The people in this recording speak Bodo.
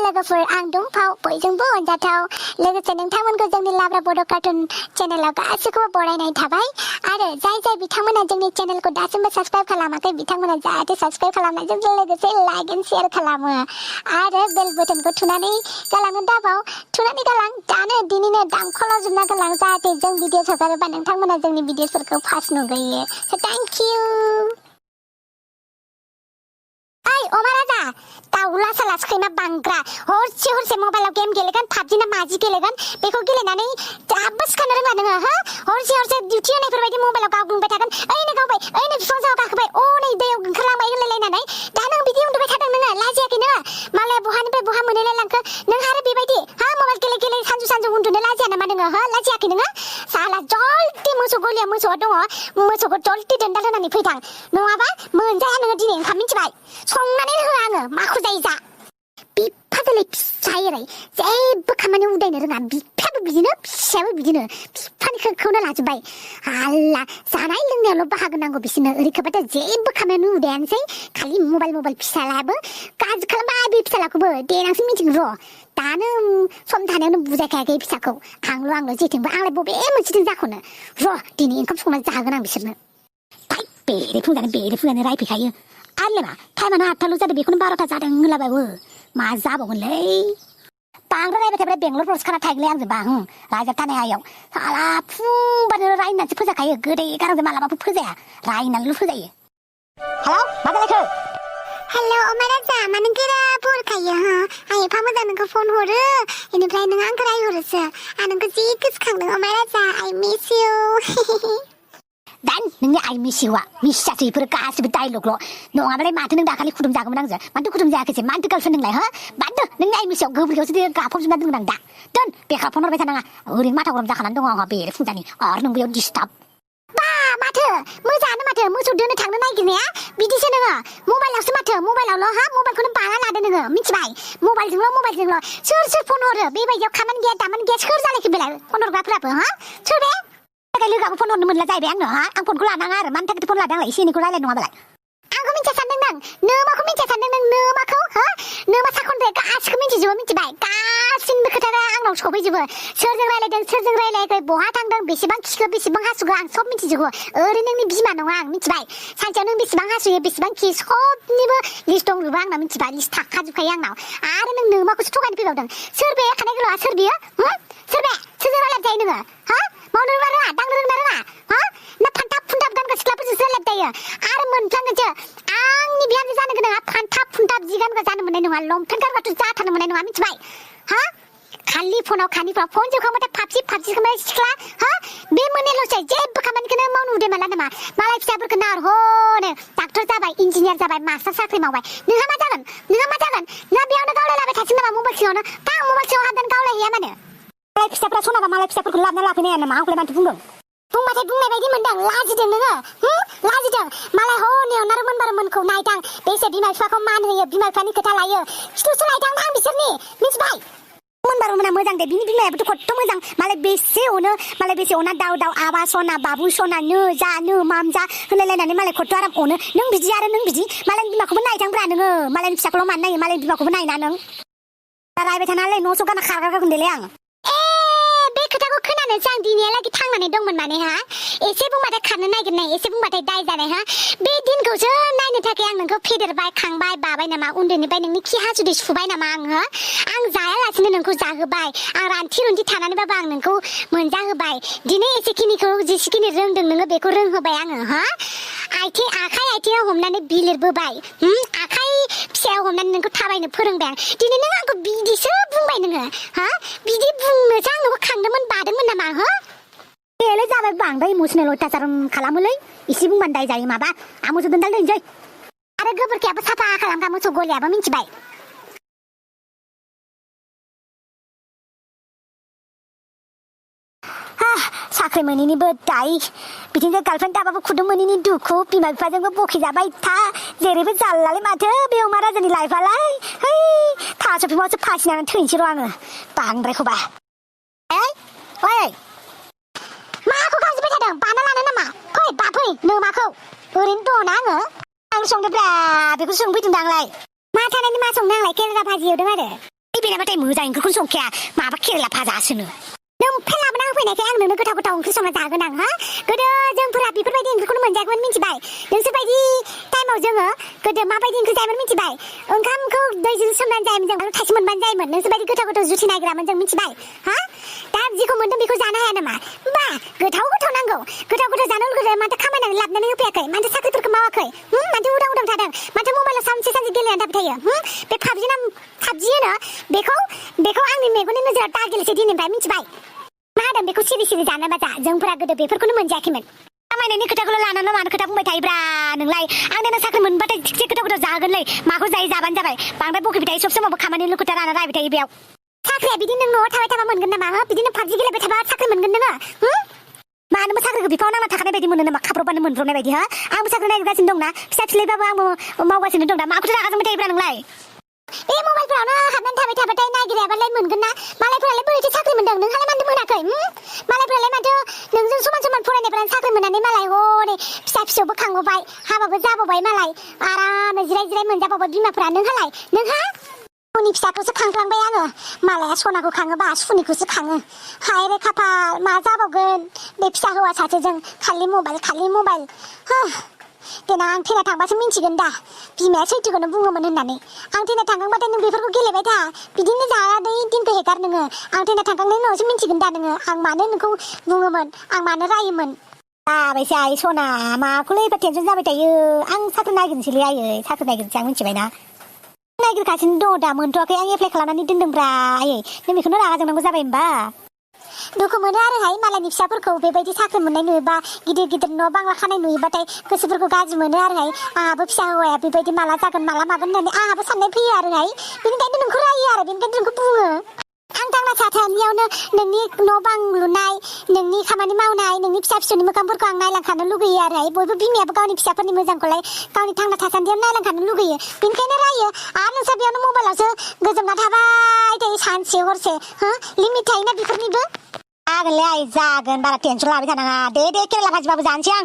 लोगोफोर आं दुंफाव बयजोंबो अनजाथाव लोगोसे नोंथांमोनखौ जोंनि लाब्रा बड' कार्टुन चेनेलाव गासिखौबो बरायनाय थाबाय आरो जाय बिथांमोना जोंनि चेनेलखौ दासिमबो साबस्क्राइब खालामाखै बिथांमोना जाहाथे साबस्क्राइब खालामनायजों लोगोसे लाइक एन्ड शेयार खालामो आरो बेल बटनखौ थुनानै गालांनो दाबाव थुनानै गालां दानो दिनैनो दामख'लाजोबना गालां जाहाथे जों भिडिअ हगारोबा नोंथांमोना जोंनि भिडिअफोरखौ फार्स्ट नुग्रोयो थेंक इउ अमा राजा दाउला साला सैमा बांग्रा हरसे मबाइलाव गेम गेलेगोन पाबजि ना माजि गेलेगोन बेखौ गेलेनानै दाबो सिखारनो रोङा नोङो हो हरसे डिउटि होनायफोर बायदि मबाइलाव गावग्लुंबाय थागोन ओइनो गावबाय ओइनो बिफां सायाव गाखोबाय नै दैयाव ओंखारलांबाय होनलायलायनानै दा नों बिदि उन्दुबाय थादों नोङो लाजियाखै नोङो मालाय बहानिफ्राय बहा मोनहैलायलांखो नों आरो बेबायदि हा मबाइल गेले सानजु उन्दुनो लाजिया नामा नोङो हो लाजियाखै नोङो साला जल्दि मोसौ गलियाव मोसौआ दङ मोसौखौ जल्दि दोनदाल होनानै फैथां नङाबा मोनजाया नोङो दिनै ओंखाम मिथिबाय संनानै होआ आङो माखौ जायो जा बिफादोलाय फिसायै जेबो खामानि उदायनो रोङा बिफायाबो बिदिनो फिसायाबो बिदिनो बिफानिखौनो लाजोब्बाय आल्ला जानाय लोंनायावल' बाहागो नांगौ बिसोरनो ओरैखोबाथ' जेबो खामानि उदायानोसै खालि मबाइल फिसालायाबो गाज्रि खालामबाय बे फिसालाखौबो देनांसो मिथिगोन र' दानो सम थानायावनो बुजायखायाखै फिसाखौ आंल' जेथिंबो आंलाय बबे मोनसेथिं जाख'नो र' दिनै ओंखाम संना जाहोगोन आं बिसोरनो बेरे फुंजानो रायफैखायो आरोलाय मा टाइमानो 8टाल' जादों बेखौनो 12टा जादों होनलाबायबो मा जाबावगोनलै बांद्राय रायबाय थाबाय बेंगलरफ्रावसो खाना थायोलै आंजों बा रायजाब थानाय आयाव साला फुंबानो रायनानैसो फोजाखायो गोदै गारांजों मालाबाबो फोजाया रायनानैल' फोजायो हेलौ मा जालायखो हेलौ अमा राजा मानो गोरा बुरखायो हो आं एफा मोजां नोंखौ फन हरो बेनिफ्राय नों आंखौ रायहरोसो आं नोंखौ जि गोसोखांदों अमा राजा आइ मिस इउ दान नोंनि आइ मिसिवा मिसियासो बेफोर गासिबो डायलगल' नङाबालाय माथो नों दाखालि खुदुम जागौमोन आंजों माथो खुदुम जायाखैसै माथो गार्लफ्रेन्ड नोंलाय हो बाददो नोंनि आइ मिसियाव गोबोरखियावसो गाफबजोबना दोनदों आं दा दोन बेखार फन हरबाय थानाङा ओरैनो माथा गरम जाखानानै दङ आंहा बेरे फुंजानि आरो नों बेयाव डिस्टार्ब बा माथो मोजाङानो माथो मोसौ दोनो थांनो नागिरनाया बिदिसो नोङो मबाइलावसो माथो मबाइलावल' हा मबाइलखौनो बाना लादो नोङो मिथिबाय मबाइलजोंल' सोर फन हरो बेबायदियाव खामानि गैया दामानि गैया सोर जालायखो बेलाय फन हरग्राफोराबो हा सोर बे लोगोआबो फन हरनो मोनला जाहैबाय आंनो हा आं फनखौ लानाङा आरो मानि थाखाय फन लादों आंलाय एसे एनैखौ रायलाय नङाबालाय आंखौ मिथिया सानदों नों नोमाखौ मिथिया सानदों नों नोमाखौ हो नोमा साखनद्राय गासिखौ मिथिजोबो मिथिबाय गासिनिबो खोथा आंनाव सफैजोबो सोरजों रायलायदों सोरजों रायलायाखै बहा थांदों बेसेबां खिखो बेसेबां हासुखो आं सब मिथिजोबो ओरै नोंनि बिमा नङा आं मिथिबाय सानसेयाव नों बेसेबां हासुयो बेसेबां खि सबनिबो लिस्ट दंजोबो आंनाव मिथिबाय लिस्ट थाखाजोबखायो आंनाव आरो नों नोमाखौसो थगायनो फैबावदों सोर बे खानाय गोलावा सोर बियो सोर बे सोरजों रायलायबाय थायो नोङो हा मावनो रोङा दांनो रोङा हा ना फान्थाब फुन्थाब गानग्रा सिख्लाफोरजोंसो रायलायबाय थायो आरो मोनफ्लांगोनसो आंनि बिहामजो जानो गोनाङा फान्थाब फुन्थाब जि गानग्रा जानो मोननाय नङा लंपेन्ट गानग्राथ' जाथारनो मोननाय नङा मिथिबाय हा खालि फनाव खानिफ्राव फन जोबखांबाथाय फाबसि खांबाय सिख्ला हा बे मोननैल'सै जेबो खामानिखौनो मावनो उदे माला नामा मालाय फिसाफोरखौ नाहरनो डाक्टर जाबाय इन्जिनियार जाबाय मास्टार साख्रि मावबाय नोंहा मा जागोन ना बेयावनो गावलायलाबाय थासिगोन नामा मबाइल सिङावनो आं मबाइल सिङाव हाबनानै गावलायहैया मानो मालाय फिसाफ्रा सनाबा मालाय फिसाफोरखौ लाबोना लाफैनो हाया नामा आंखौलाय माथो बुंदों बुंबाथाय बुंनाय बायदि मोनदों लाजिदों नोङो लाजिदों मालाय हरनियाव नारुमोनखौ नायदां बेसे बिमा बिफाखौ मान होयो बिमा बिफानि खोथा लायो खिथुसो लायदां आं बिसोरनि मिथिबाय मोनबारुमोना मोजां दे बिनि बिमायाबोथ' खथ्थ' मोजां मालाय बेसे अना दाउ आबा सना बाबु सना नो माम जा होनलायलायनानै मालाय खथ्थ' आराम अनो नों बिदि मालायनि बिमाखौबो नायदांब्रा नोङो मालायनि फिसाखौल' मानो नायो मालायनि बिमाखौबो नायना नों रायबाय थानानै न' स' गाना खारगारगोन देलै आं बे खोथाखौ खोनानोसो आं दिनैहालागै थांनानै दंमोन माने हा एसे बुंबाथाय खारनो नागिरनाय एसे बुंबाथाय दाय जानाय हा बे दिनखौसो नायनो थाखाय आं नोंखौ फेदेरबाय खांबाय बाबाय नामा उन्दैनिफ्राय नोंनि खि हासुदै सुबाय नामा आङो आं जायालासिनो नोंखौ जाहोबाय आं रानथि रुन्थि थानानैबाबो आं नोंखौ मोनजाहोबाय दिनै एसेखिनिखौ जेसेखिनि रोंदों नोङो बेखौ रोंहोबाय आङो हा आखाइ आथिङाव हमनानै बिलिरबोबाय आखाइ फिसायाव हमनानै नोंखौ थाबायनो फोरोंबाय आं दिनै नों आंखौ बिदिसो बुंबाय नोङो हा बिदि बुंनोसो आं नोंखौ खांदोंमोन बादोंमोन नामा हो बेलाय जाबाय बांद्राय इमोसनेल अयथासार खालामोलै एसे बुंबानो दाय जायो माबा आं मोसौ दोनदाल दोनसै आरो गोबोरखियाबो साफा खालामखा मोसौ गलियाबो मिथिबाय साख्रि मोनैनिबो दाय बिदिनो गार्लफ्रेन्ड दाबाबो खुदुं मोनैनि दुखु बिमा बिफाजोंबो बखिजाबाय था जेरैबो जारलालै माथो बे अमा राजानि लाइफआलाय है थास' बिफाङावसो फासिनानै थैनोसै र' आङो बांद्रायखौबा ओइ माखौ गावजोबबाय थादों बाना लानो नामा फै बाफै नोमाखौ ओरैनो दङना आं संदोब्रा बेखौ सोंफैदों आंलाय मा थानायनि मा संनो आंलाय केरेला भाजि एवदों आरो बेनाबाथाय मोजां ओंख्रिखौनो संखाया माबा केरेला भाजासोनो नों फेन लाबोना होफैनायखाय आं नोंनो गोथाव गोथाव ओंख्रि संना जागोन आं हा गोदो जोंफोरा बेफोरबायदि ओंख्रिखौनो मोनजायाखैमोन मिथिबाय नोंसोरबायदि टाइमाव जोङो गोदो माबायदि ओंख्रि जायोमोन मिथिबाय ओंखामखौ दैजों सोमनानै जायोमोन जों थाइसे मोनबानो जायोमोन नोंसोरबायदि गोथाव गोथाव जुथि नागिरामोन जों मिथिबाय हा दा जिखौ मोन्दों बेखौ जानो हाया नामा बा गोथाव गोथाव नांगौ गोथाव गोथाव जानो लुगैदों माथो खामायनानै लाबोनानै होफैयाखै माथो साख्रिफोरखौ मावाखै माथो उदां उदां थादों माथो मबाइलाव सानसे सानसे गेलेनानै थाबाय थायो बे पाबजि होनो बेखौ आंनि मेगननि नोजोराव दा गेलेसै दिनैनिफ्राय मिथिबाय मा होदों बेखौ सिरि सिरि जानो बाजा जोंफोरा गोदो बेफोरखौनो मोनजायाखैमोन खामायनायनि खोथाखौल' लानानै मानो खोथा बुंबाय थायोब्रा नोंलाय आं देनां साख्रि मोनबाथाय थिगसे गोथाव गोथाव जागोनलै माखौ जायो जाबानो जाबाय बांद्राय बकिबाय थायो सब समावबो खामानिनि खोथा लाना रायबाय थायो बेयाव साख्रिया बिदि नों न'आव थाबाय थाबा मोनगोन नामा बिदिनो पाबजि गेलेबाय थाबा साख्रि मोनगोन नोङो मानोबो साख्रिखौ बिफाव नांना थाखानाय बायदि मोनो नामा खाब्रबबानो मोनब्रबनाय बायदि हा आंबो साख्रि नागिरगासिनो दंना फिसा फिलायबाबो आंबो मावगासिनो दं दा माखौथो रागा जोंबाय थायोब्रा नोंलाय बे मबाइलफोरावनो हाबनानै थाबाय थाबाथाय नागिराबालाय मोनगोन ना मालायफोरालाय बोरैथो साख्रि मोनदों नोंहालाय मानो मोनाखै मालायफोरालाय माथो नोंजों समान समान फरायनायफ्रानो साख्रि मोननानै मालाय हनै फिसा फिसौबो खांबोबाय हाबाबो जाबावबाय मालाय आरामनो जिराय जिराय मोनजाबावबाय बिमाफोरा नोंहा सुनि फिसाखौसो खांफ्लांबाय आङो मालाया सनाखौ खाङोबा सुनिखौसो खाङो हाय रे खाफाल मा जाबावगोन बे फिसा हौवा सासेजों खालि मबाइल देनां आं थैना थांबासो मिन्थिगोन दा बिमाया सैथोखौनो बुङोमोन होननानै आं थैना थांखांबाथाय नों बेफोरखौ गेलेबाय था बिदिनो जानानै दिनखौ हेगार नोङो आं थैना थांखांनायनि उनावसो मिन्थिगोन दा नोङो आं मानो नोंखौ बुङोमोन आं मानो रायोमोन जाबायसै आइ सना माखौलै एबा टेनसन जाबाय थायो आं साख्रि नागिरनोसैलै आयै साख्रि नागिरनोसै आं मिन्थिबायना नागिरगासिनो दङ दा मोनथ'वाखै आं एप्लाइ खालामनानै दोनदोंब्रा आयै नों बेखौनो रागा जोंनांगौ जाबाय होमबा दुखु मोनो आरोहाय मालायनि फिसाफोरखौ बेबायदि साख्रि मोननाय नुयोबा गिदिर गिदिर न' बांला खानाय नुयोबाथाय गोसोफोरखौ गाज्रि मोनो आरोहाय आंहाबो फिसा हौवाया बेबायदि माला जागोन माला मागोन होननानै आंहाबो साननाय फैयो आरोहाय बेनिखायनो नोंखौ रायो आरो बेनिखायनो नोंखौ बुङो आं थांना थाथानियावनो नोंनि न' बां लुनाय नोंनि खामानि मावनाय नोंनि फिसा फिसौनि मोखांफोरखौ आं नायलांखानो लुगैयो आरोहाय बयबो बिमायाबो गावनि फिसाफोरनि मोजांखौलाय गावनि थांना थासान्दियाव नायलांखानो लुगैयो बेनिखायनो रायो आरो नोंसोर बेयावनो मबाइलावसो गोजोमना थाबाय थायो सानसे हरसे लिमिट थायोना बेफोरनिबो जागोनलै आइ जागोन बारा टेनसन लाबाय थानाङा दे केरेला भाजिबाबो जानोसै आं